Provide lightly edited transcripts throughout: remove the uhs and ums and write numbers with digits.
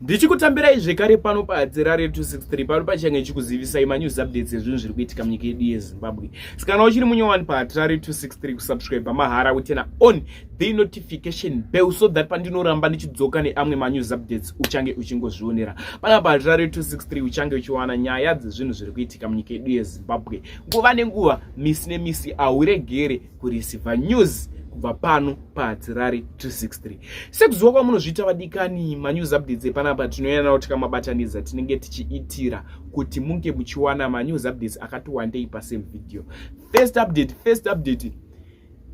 Ndichikutambirai zvekare pano paHadzirare 263 pano pachange chikuzivisai manews updates ezvinhu zviri kuitika munyika yedu yeZimbabwe. Saka kana uchiri munyowani paHatirare 263 kusubscribe mahara utena on the notification bell so that pandinoramba ndichidzoka neamwe manews updates uchange uchingozvionera. Pana paHatirare 263 uchange uchiwana nyaya dzezvinhu zviri kuitika munyika yedu yeZimbabwe. Nguva nenguva, misi nemisi hauregere kureceiver news kubva pano paHatirare 263. Sekuziva kwamunozviita vadikani, manews updates epanapa tinouya nawo tikamabatanidza, tinenge tichiitira kuti munge muchiwana manews updates akati wandei pasame video. First update, first update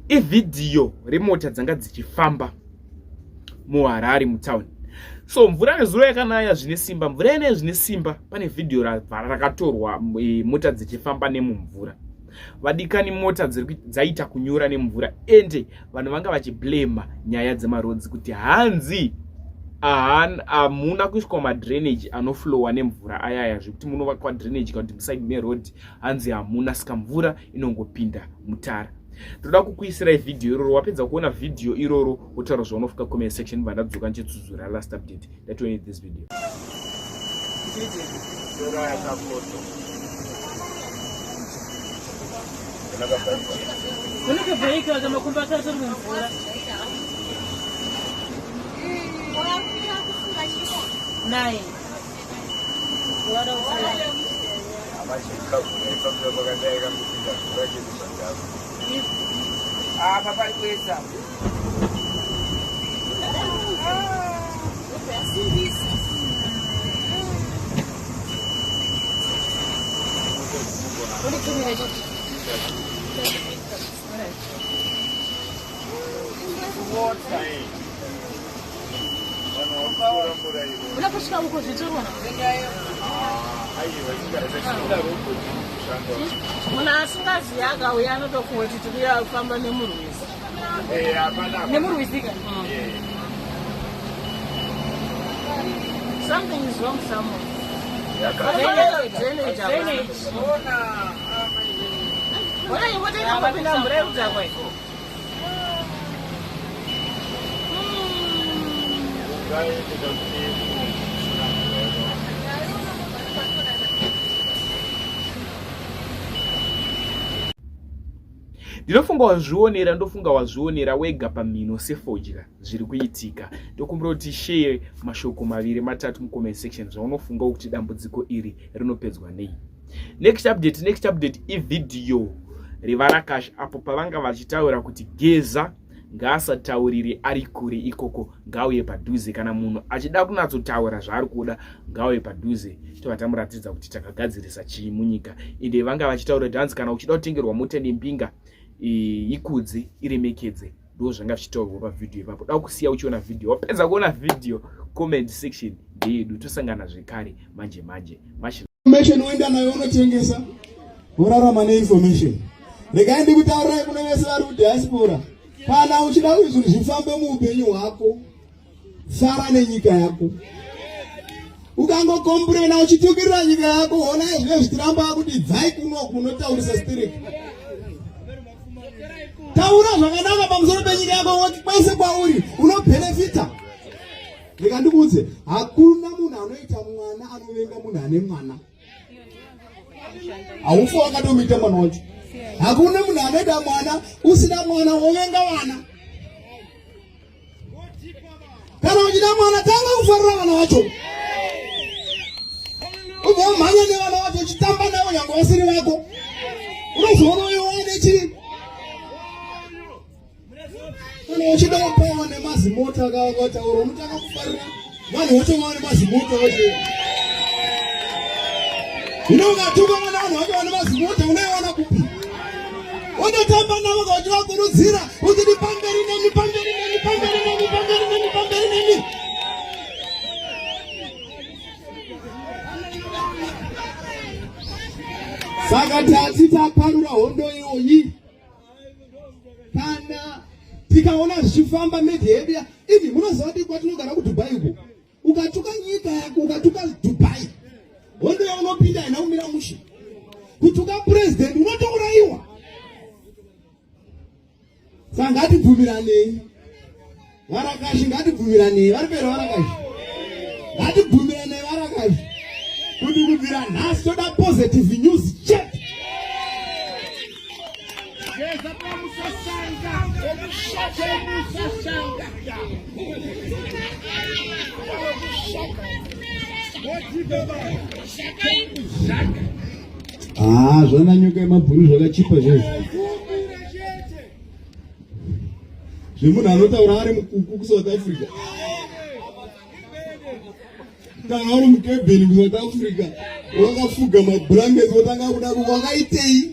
ivhidhiyo remota dzanga dzichifamba muHarare mutown. So mvura nezuro yakanaya zvine simba, mvura yanaya zvine simba. Pane vhidhiyo rakatorwa mota dzichifamba nemumvura. Vadikani, mota dzaita kunyura nemvura, ende vanhu vanga vachiblema nyaya dzemarodzi kuti hanzi hamuna kuiswa madrainage anoflowa nemvura ayaya, zvekuti munovakwa drainage kana kuti muside meroad, hanzi hamuna, saka mvura inongopinda mutara. Toda kukuisirai vhidhiyo iroro. Wapedza kuona vhidhiyo iroro, wotaura zvaunofuka comment section. Vandadzoka ndichitsudzura last update. That we need this video. Unokabhaika kamakumbo atatu ari mumvura. Naye. Apa pari kuedza. Unakusvika uko zvitorwa. Munhu asingazivi akauya anotofunga kuti tiri kufamba nemurwizi. Nemurwizi ka? Something is wrong somewhere. Drainage. Drainage. Ona ingotoita kupinda mvura yekudhakwa iyi. Ndinofunga wazvionera, ndofunga wazvionera wega pamhino sefodya zviri kuitika. Ndokumbira kuti share mashoko maviri matatu mucomment section zvaunofunga kuti dambudziko iri rinopedzwa nei. Next update, next update ivideo revarakashi apo pavanga vachitaura kuti Geza ngaasataurire ari kure ikoko, ngauye padhuze. Kana munhu achida kunatsotaura zvaari kuda, ngauye padhuze, tobva tamuratidza kuti takagadzirisa chii munyika. Ende vanga vachitaura kuti hanzi kana uchida kutengerwa mota nembinga, ikudze, iremekedze. Ndo zvanga zvichitaurwa pavhidhiyo ipapo. Da kusiya uchiona vhidhiyo, wapedza kuona vhidhiyo, comment section ndeyedu. Tosangana zvekare manje manje. Information woenda nayo unotengesa, worarama neinformation. Regai ndikutaurirai kune vese vari kudiaspora, kana uchida kuti zvinhu zvifambe muupenyu hwako, fara nenyika yako. Ukangokomburena uchitukirira nyika yako, honai zvine zvichiramba kuti bvai kuno kunotaurisa spirit. Taura zvakanaka pamusoro penyika yako, woti kwese kwauri unobhenefita. Rega ndikuudze, hakuna munhu anoita mwana anovenga munhu ane mwana. Haufa wakatomuita mwana wacho. Hakuna munhu anoita mwana usina mwana wovenga vana. Kana uchida mwana, tanga kufarira vana vacho, ubva wamhanya nevana vacho uchitamba navo nyange vasiri vako, unozoona uyo wane chii. Kana uchida kupawa nemazimota akataura, unotanga kufarira vanhu vacho vane mazimota vacho. Hino ukatuka vana vanhu vacho vane mazimota, unoiwana kupi? Unotamba navo kauchivakurudzira uchiti pamberi nemi, pamberi nemi, pamberi nemi, pamberi nemi, pamberi nemi. Saka tati taparura hondo iyoyi. Kana tikaona zvichifamba media yedu ivi, munoziva kuti kwatinogara kuDubai uko, ukatuka nyika yako, ukatuka Dubai, hondo yaunopinda haina kumira mushe. Kutuka president unotourayiwa. Saka ngatibvumiranei varakashi, ngatibvumiranei vari pera varakashi, Ngatibvumirane varakazi kuti kubvira nhasi toda positive news chete. Ah, zvana nyoka yemabhuru zvakachipa zvezvi. Zvemunhu anotaura ari mukuku kuSouth Africa. Kana uri muDurban kuSouth Africa wakafuga mablankets wotanga kuda wakaitei?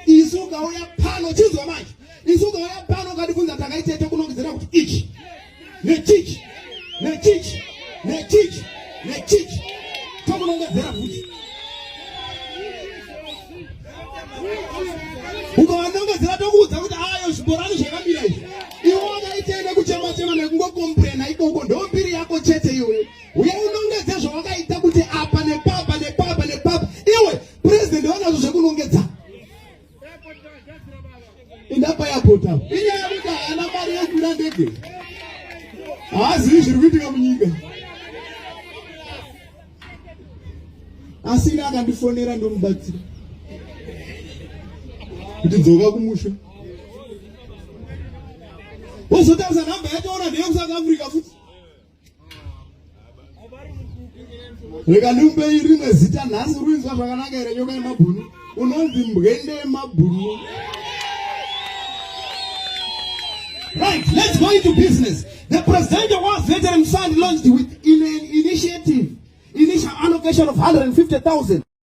Isu ukauya pano chinzwa manje. Isu ukauya pano ukatibvunza takaitei tokunongedzera kuti ichi nechichi nechichi nechichi nechichi tokunongedzera futi. Ukavanongedzera tokuudza kuti ayo zvibhorani zvakamira izvi. Iwe wakaitei nekuchema chema nekungokomprena ikoko ndo mbiri yako chete iyoyo. Uye unongedze zvawakaita kuti apa nepapa nepapa nepapa. Iwe president wanazvo zvekunongedza. Inda payapota. Inyaya yekuti haana mari yekukwira ndege. Haazivi zviri kuitika munyika. Asi ini akandifonera ndomubatsira. Kuti dzoka kumusha. Wozotarisa nhamba yacho ona ndeyekuSouth Africa futi. Rega ndimupei rimwe zita nhasi ruinzwa zvakanaka here nyoka yemabhunu unonzi mbwende yemabhunu. Right, let's go into business. The Presidential War Veteran Fund launched with an initiative, initial allocation of 150,000.